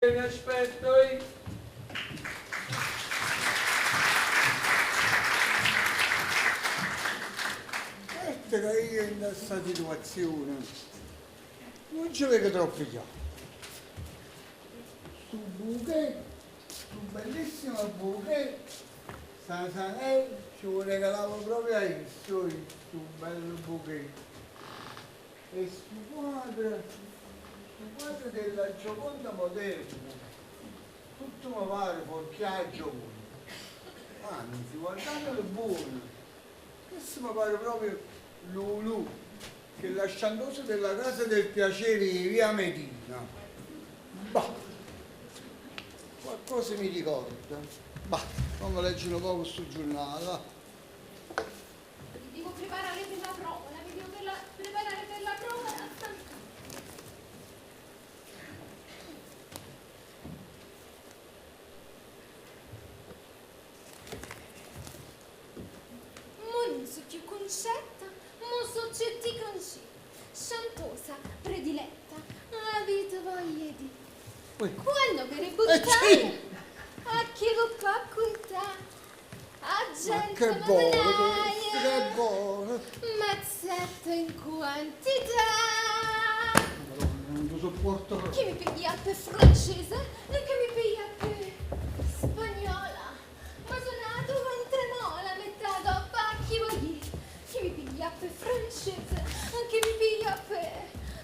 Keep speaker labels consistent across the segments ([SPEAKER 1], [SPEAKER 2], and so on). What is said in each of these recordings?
[SPEAKER 1] Mi aspetto io.
[SPEAKER 2] Certo ca io dint' 'a sta situazione nun ce veco troppo chiaro. Stu buchè, stu bellissimo buchè, Sasanè ce 'o regalava proprio a isso, stu bello buchè. E stu quadro, stu quadro della Gioconda moderna, tutto me pare fuorché 'a Gioconda. Anzi, guardandolo buono, chesto me pare proprio Lulù, chella sciantosa della casa del piacere 'e via Medina. Bah! Qualcosa mi ricorda. Bah, famme leggere nu poco stu giurnale, va.
[SPEAKER 3] Mi devo preparare per la prova, mi devo per la, preparare per la prova. Mo nun so cchiù Concetta, mo so Cetti Concì, sciantosa, prediletta, 'a vita voglio di'. Quanno me ne buttai a chi vo facoltà, 'A
[SPEAKER 2] Ma
[SPEAKER 3] gente
[SPEAKER 2] che
[SPEAKER 3] me
[SPEAKER 2] buono questo, che
[SPEAKER 3] menaje
[SPEAKER 2] buono!
[SPEAKER 3] Mazzette in quantità.
[SPEAKER 2] Madonna, non lo sopporto
[SPEAKER 3] Chi
[SPEAKER 2] proprio.
[SPEAKER 3] mi piglia pe francese e chi mi piglia pe spagnola. Ma so' nato con tremola, metà coppa a chi vogl'i'. Chi mi piglia pe francese e chi mi piglia pe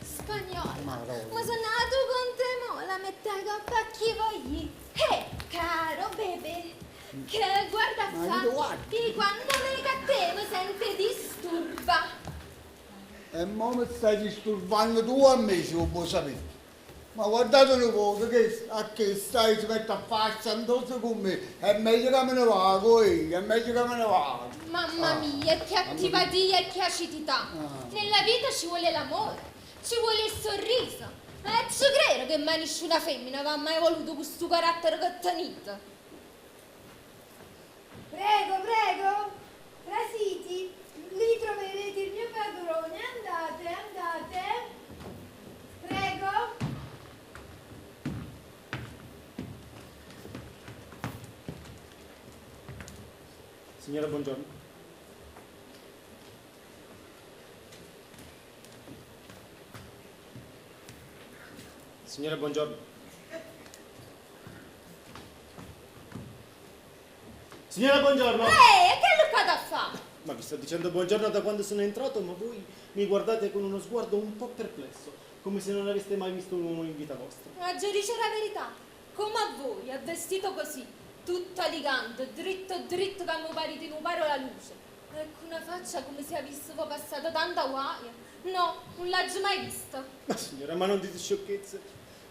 [SPEAKER 3] spagnola. Ma
[SPEAKER 2] Madonna.
[SPEAKER 3] so' nato con tremola, metà coppa a chi vogl'i'. Eh, caro bebè, che guarda a
[SPEAKER 2] Ma chi
[SPEAKER 3] fa
[SPEAKER 2] te guarda?
[SPEAKER 3] che quando veco a te mi sento 'e disturba.
[SPEAKER 2] E mo mi stai disturbanno tu a me, si 'o vuò sapè. Ma guardate nu poco, che a che stai si mette a fa 'a sciantosa cu me, è meglio ca me ne vaco, ehi, è meglio ca me ne vaco.
[SPEAKER 3] Mamma
[SPEAKER 2] Ah,
[SPEAKER 3] mia, che
[SPEAKER 2] mamma mia.
[SPEAKER 3] attivatia e che acidità.
[SPEAKER 2] Ah.
[SPEAKER 3] Nella vita ci vuole l'amore, ci vuole il sorriso. E ci credo che mai nessuna femmina v'ha mai voluto con sto carattere che tenete.
[SPEAKER 4] Prego, prego, trasiti, lì troverete il mio padrone. Andate, andate. Prego.
[SPEAKER 5] Signora, buongiorno. Signora, buongiorno. Signora, buongiorno.
[SPEAKER 3] Eh, che alluccate a fa?
[SPEAKER 5] Ma vi sto dicendo buongiorno da quando sono entrato, ma voi mi guardate con uno sguardo un po' perplesso, come se non aveste mai visto un uomo in vita vostra.
[SPEAKER 3] Aggia dicere la verità, come a voi, è vestito così, tutto elegante, dritto dritto che mi parete nu paro la luce. E con una faccia come se avesse passato tanta guaia. No, non l'ho mai vista.
[SPEAKER 5] Ma signora, ma non dite sciocchezze.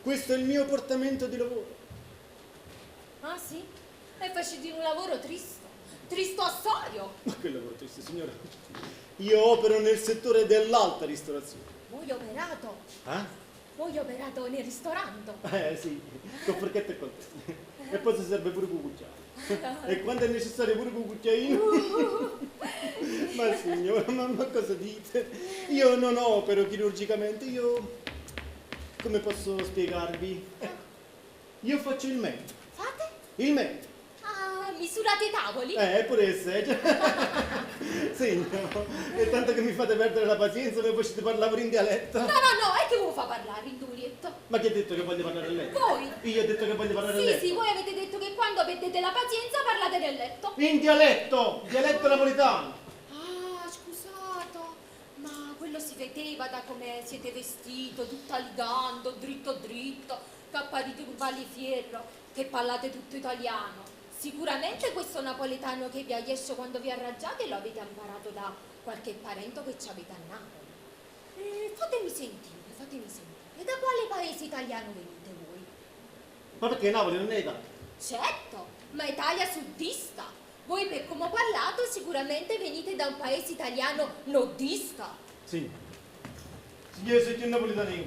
[SPEAKER 5] Questo è il mio portamento di lavoro.
[SPEAKER 3] Ah sì? E facete un lavoro tristo, tristo assorio.
[SPEAKER 5] Ma che lavoro triste, signora? Io opero nel settore dell'alta ristorazione.
[SPEAKER 3] Voi operato?
[SPEAKER 5] Eh?
[SPEAKER 3] Voi operato nel ristorante?
[SPEAKER 5] Eh sì, con forchetta e coltello. E poi si serve pure con cucchiaio. E quando è necessario pure con cucchiaino. Ma signora, ma, ma cosa dite? Io non opero chirurgicamente, io... Come posso spiegarvi? Ecco, io faccio il medico.
[SPEAKER 3] Fate?
[SPEAKER 5] Il medico.
[SPEAKER 3] Ah, misurate i tavoli?
[SPEAKER 5] Pure esse. Signora, è tanto che mi fate perdere la pazienza, mi facete parlare in dialetto.
[SPEAKER 3] No, no, no, e che vuoi fa parlare in dialetto?
[SPEAKER 5] Ma chi ha detto che voglio parlare a letto?
[SPEAKER 3] Voi?
[SPEAKER 5] Io ho detto che voglio parlare a
[SPEAKER 3] Sì,
[SPEAKER 5] letto.
[SPEAKER 3] sì, voi avete detto che quando perdete la pazienza parlate nel letto.
[SPEAKER 5] In dialetto, dialetto napoletano.
[SPEAKER 3] Ah, scusato, ma quello si vedeva da come siete vestito, tutto elegante, dritto dritto, che apparite un palifierro, che parlate tutto italiano. Sicuramente questo napoletano che vi esce quando vi arrangiate lo avete imparato da qualche parente che ci avete a Napoli. Fatemi sentire, fatemi sentire, da quale paese italiano venite voi?
[SPEAKER 5] Ma perché Napoli non è Italia?
[SPEAKER 3] Certo, ma Italia sudista. Voi per come ho parlato sicuramente venite da un paese italiano nordista.
[SPEAKER 5] Sì. Signore, sono più napoletano io.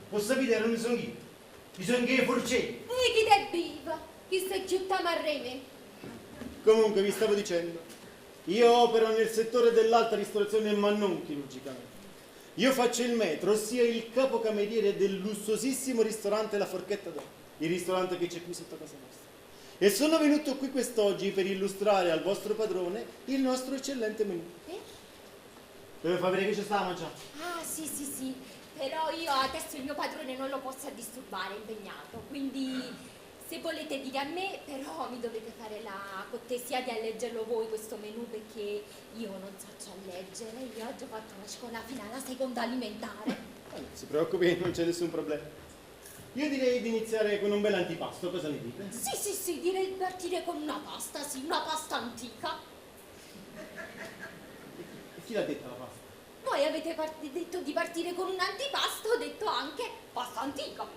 [SPEAKER 5] Lo sapete, non sono io. Mi sono che forcè.
[SPEAKER 3] E chi te viva? Chi sei più tamarreme?
[SPEAKER 5] Comunque, vi stavo dicendo, io opero nel settore dell'alta ristorazione, ma non chirurgicamente. Io faccio il maître, ossia il capocameriere del lussuosissimo ristorante La Forchetta d'Oro. il ristorante che c'è qui sotto casa vostra. E sono venuto qui quest'oggi per illustrare al vostro padrone il nostro eccellente menù.
[SPEAKER 3] Eh?
[SPEAKER 5] Deve far vedere che ci sta a mangiare.
[SPEAKER 3] Ah, sì, sì, sì. Però io adesso il mio padrone non lo posso disturbare, è impegnato. Quindi se volete dire a me, però mi dovete fare la cortesia di leggerlo voi questo menù perché io non so a leggere. Io ho già fatto la scuola fino alla seconda alimentare.
[SPEAKER 5] Ah, non si preoccupi, non c'è nessun problema. Io direi di iniziare con un bel antipasto, cosa ne dite?
[SPEAKER 3] Sì, sì, sì, direi di partire con una pasta, sì, una pasta antica.
[SPEAKER 5] E chi l'ha detta la pasta?
[SPEAKER 3] Voi avete detto di partire con un antipasto, ho detto anche pasta antica.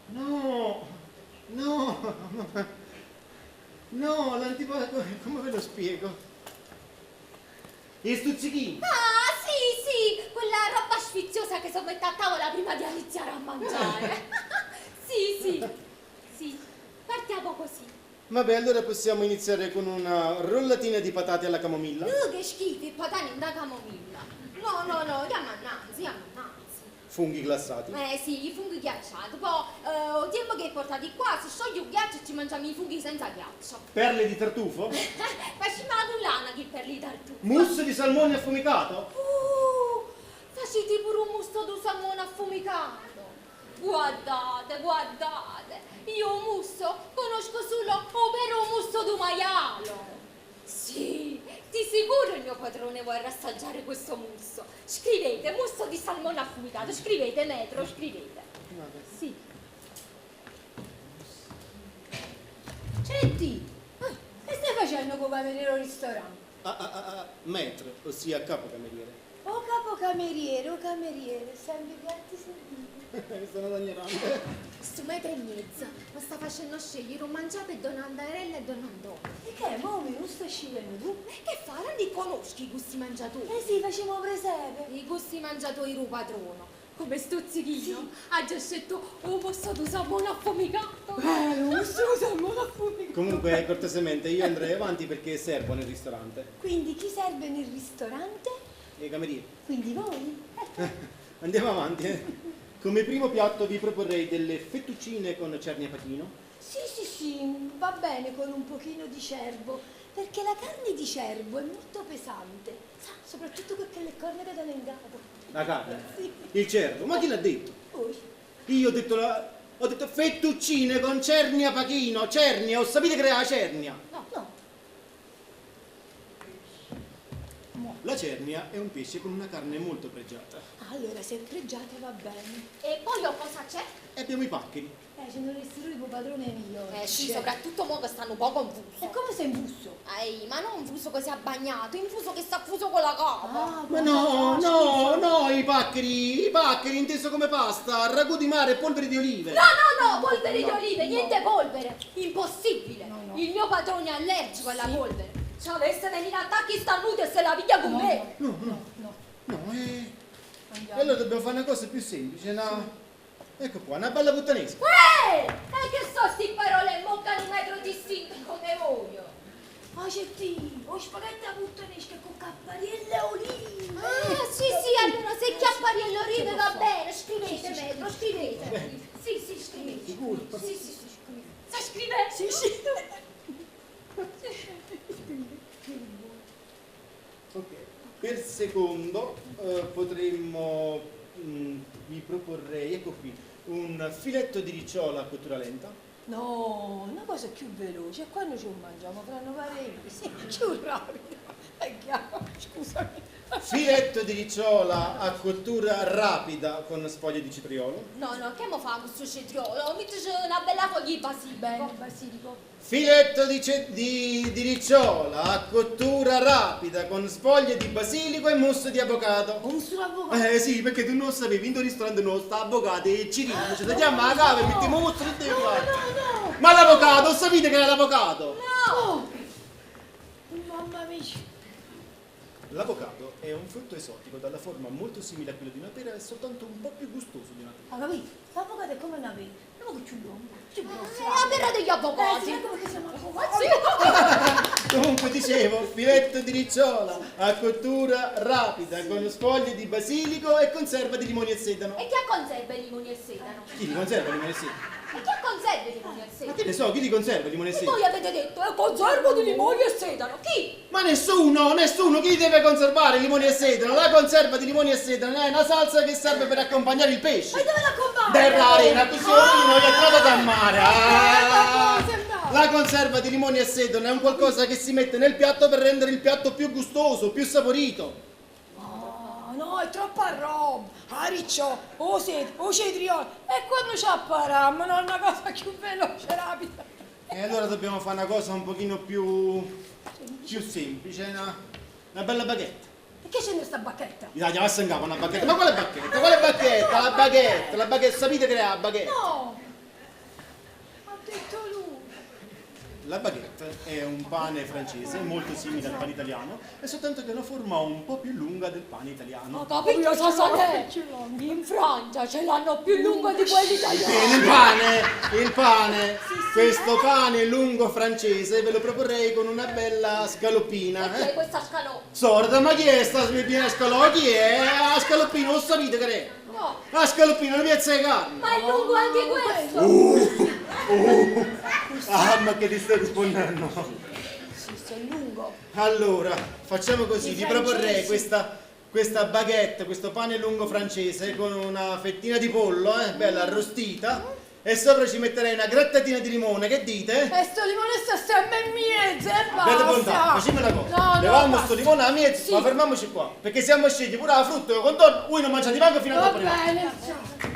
[SPEAKER 5] No, no, no, l'antipasto, come ve lo spiego? Gli stuzzichini.
[SPEAKER 3] Ah, sì, sì, quella roba sfiziosa che si mette a tavola prima di iniziare a mangiare. Sì, sì, sì, partiamo così.
[SPEAKER 5] Vabbè, allora possiamo iniziare con una rollatina di patate alla camomilla.
[SPEAKER 3] No, che schifo, i patani da camomilla. No, no, no, andiamo innanzi, andiamo innanzi.
[SPEAKER 5] Funghi glassati.
[SPEAKER 3] Eh sì, i funghi ghiacciati. Poi, il tempo che portati qua, si scioglie il ghiaccio e ci mangiamo i funghi senza ghiaccio.
[SPEAKER 5] Perle di tartufo?
[SPEAKER 3] Facciamo la collana che perle di tartufo.
[SPEAKER 5] Mousse di salmone affumicato?
[SPEAKER 3] Facete pure un musso di salmone affumicato. Guardate, guardate. Io un musso conosco solo un vero musso di maialo. Sì, di sicuro il mio padrone vorrà assaggiare questo musso. Scrivete, musso di salmone affumicato, scrivete, metro, scrivete. Sì.
[SPEAKER 4] Senti, che stai facendo con cameriere al ristorante?
[SPEAKER 5] Ah, ah, ah, ah, maître, ossia capocameriere.
[SPEAKER 4] Oh capocameriere, oh cameriere, sempre i piatti serviti.
[SPEAKER 5] Sono da ignorante.
[SPEAKER 3] Sto metro e mezzo mi sta facendo scegliere un mangiare per Don Andarella e Don Antonio.
[SPEAKER 4] E che è, mo non stai scegliendo tu?
[SPEAKER 3] Che fa? Non li conosci i gusti mangiatori?
[SPEAKER 4] Eh sì, facciamo presepe.
[SPEAKER 3] I gusti mangiatori ru padrono. Come stuzzichino, sì. Ha già scelto un musso di salmone affumicato.
[SPEAKER 4] Un musso di salmone affumicato.
[SPEAKER 5] Comunque, cortesemente, io andrei avanti perché servo nel ristorante.
[SPEAKER 4] Quindi chi serve nel ristorante?
[SPEAKER 5] I camerieri.
[SPEAKER 4] Quindi voi?
[SPEAKER 5] Andiamo avanti, eh. Come primo piatto vi proporrei delle fettuccine con cernia pachino.
[SPEAKER 4] Sì, sì, sì, va bene con un pochino di cervo, perché la carne di cervo è molto pesante, sa, soprattutto con quelle corna che danno in capo.
[SPEAKER 5] La carne?
[SPEAKER 4] Sì.
[SPEAKER 5] Il cervo? Ma chi l'ha detto?
[SPEAKER 4] Voi.
[SPEAKER 5] Io ho detto la... ho detto fettuccine con cernia pachino, cernia, ho sapete che era la cernia?
[SPEAKER 4] No, no.
[SPEAKER 5] La cernia è un pesce con una carne molto pregiata.
[SPEAKER 4] Allora, se è pregiata va bene.
[SPEAKER 3] E poi oh, cosa c'è?
[SPEAKER 5] E abbiamo i paccheri.
[SPEAKER 4] Se non resti lui, il padrone è migliore.
[SPEAKER 3] Eh sì, soprattutto mo che stanno un po' confuso.
[SPEAKER 4] E come sei infuso?
[SPEAKER 3] Ehi, ma non infuso che si è abbagnato, infuso che sta fuso con la capa.
[SPEAKER 4] Ah,
[SPEAKER 5] ma no, no, no, i paccheri inteso come pasta, ragù di mare e polvere di olive.
[SPEAKER 3] No, no, no, polvere
[SPEAKER 4] no,
[SPEAKER 3] di olive,
[SPEAKER 4] no.
[SPEAKER 3] Niente polvere, impossibile.
[SPEAKER 4] No, no.
[SPEAKER 3] Il mio padrone è allergico alla
[SPEAKER 4] sì.
[SPEAKER 3] polvere. Ci avesse venire attacchi starnuti e se la piglia con
[SPEAKER 4] no,
[SPEAKER 3] me.
[SPEAKER 5] No, no,
[SPEAKER 4] no.
[SPEAKER 5] No,
[SPEAKER 4] Andiamo.
[SPEAKER 5] E allora dobbiamo fare una cosa più semplice, una... Ecco qua, una bella puttanesca.
[SPEAKER 3] Ehi! E che so sti parole in bocca di un metro distinto come voglio.
[SPEAKER 4] Oh, Cetti, ho spaghetti a puttanesca con capparielle e olive.
[SPEAKER 3] Ah, sì, sì, allora se chiapparielle olive va bene, scrivete, metro, scrivete. Sì, sì, scrivete.
[SPEAKER 5] Sicuro?
[SPEAKER 3] Sì, sì, sì, scrivete. Sa scrivere?
[SPEAKER 4] Sì, sì.
[SPEAKER 5] Ok, per secondo potremmo, vi proporrei, ecco qui, un filetto di ricciola a cottura lenta.
[SPEAKER 4] No, una cosa più veloce, qua noi ce lo mangiamo fra 9 ore, sì, più rapido, è chiaro, scusami.
[SPEAKER 5] Filetto di ricciola a cottura rapida con sfoglie di cetriolo.
[SPEAKER 3] No, no, che mo fa questo cetriolo? Mettici una bella foglia di basilico.
[SPEAKER 4] Bene, basilico.
[SPEAKER 5] Filetto di ricciola a cottura rapida con sfoglie di basilico e mousse di avocado.
[SPEAKER 4] Mousse di avocado?
[SPEAKER 5] Eh sì, perché tu non sapevi, in un ristorante non sta avocado e cirino, ci tagliamo la cava e mettiamo mousse di
[SPEAKER 4] No, no, no!
[SPEAKER 5] Ma l'avocado, sapete che era l'avocado?
[SPEAKER 3] No!
[SPEAKER 4] Mamma mia!
[SPEAKER 5] L'avocado è un frutto esotico dalla forma molto simile a quella di una pera e soltanto un po' più gustoso di una pera.
[SPEAKER 4] Ah, capito? L'avocado è come una pera, un po' più lungo, più grosso.
[SPEAKER 3] È la pera degli avvocati.
[SPEAKER 4] Eh, sì, ecco perché siamo avvocati.
[SPEAKER 3] Sì.
[SPEAKER 5] Comunque dicevo, filetto di ricciola a cottura rapida con sfoglie di basilico e conserva di limoni e sedano.
[SPEAKER 3] E chi ha conserva i limoni e sedano?
[SPEAKER 5] Chi li conserva i limoni e sedano?
[SPEAKER 3] E chi ha conserva i limoni e
[SPEAKER 5] Ma
[SPEAKER 3] sedano?
[SPEAKER 5] che ne so, chi li conserva i limoni e
[SPEAKER 3] E
[SPEAKER 5] sedano?
[SPEAKER 3] voi avete detto, è conserva di limoni e sedano. Chi?
[SPEAKER 5] Ma nessuno, nessuno, chi deve conservare i limoni e sedano? La conserva di limoni e sedano è una salsa che serve per accompagnare il pesce.
[SPEAKER 4] E dove la combatte?
[SPEAKER 5] Terra arena, così noi è entrata dal mare. Ah!
[SPEAKER 4] Ah,
[SPEAKER 5] La conserva di limoni e sedano è un qualcosa che si mette nel piatto per rendere il piatto più gustoso, più saporito.
[SPEAKER 4] Ah, no, è troppa roba. Ah, riccio, o sete, o cetriolo. E quando ci apparammo, non è una cosa più veloce, rapida.
[SPEAKER 5] E allora dobbiamo fare una cosa un pochino più semplice, una bella baguette.
[SPEAKER 4] Perché c'è questa bacchetta?
[SPEAKER 5] Mi dai, passa in capo una bacchetta. Ma quale bacchetta? Quale bacchetta? La baguette, la baguette, sapete che è la baguette?
[SPEAKER 4] No! Ha detto lui.
[SPEAKER 5] La baguette è un pane francese molto simile al pane italiano, è soltanto che ha una forma un po' più lunga del pane italiano.
[SPEAKER 3] Ho capito, Sasanè. In Francia ce l'hanno più lungo di quelli italiani.
[SPEAKER 5] Il pane, questo pane lungo francese ve lo proporrei con una bella scaloppina.
[SPEAKER 3] E chi è
[SPEAKER 5] Eh?
[SPEAKER 3] questa scalò?
[SPEAKER 5] Sorda, ma chi è sta smippina scalò? Chi è? La scaloppina, lo sapete che è?
[SPEAKER 3] No,
[SPEAKER 5] La scaloppina, una piazza di carne.
[SPEAKER 3] ma è lungo anche questo.
[SPEAKER 5] Ah, ma che ti stai rispondendo?
[SPEAKER 4] Sì, sì, è lungo.
[SPEAKER 5] Allora, facciamo così,
[SPEAKER 4] I
[SPEAKER 5] vi proporrei
[SPEAKER 4] francesi.
[SPEAKER 5] questa baguette, questo pane lungo francese con una fettina di pollo, bella arrostita, e sopra ci metterei una grattatina di limone, che dite?
[SPEAKER 4] E sto limone sta sempre in mezzo e basta.
[SPEAKER 5] Bella bontà, facciamo una cosa.
[SPEAKER 4] No, no,
[SPEAKER 5] Levamo
[SPEAKER 4] basta.
[SPEAKER 5] sto limone a mezzo,
[SPEAKER 4] Sì.
[SPEAKER 5] ma fermiamoci qua, perché siamo scesi pure la frutta e il contorno, voi non mangiate manco fino a
[SPEAKER 4] Va
[SPEAKER 5] dopo.
[SPEAKER 4] bene, ciao.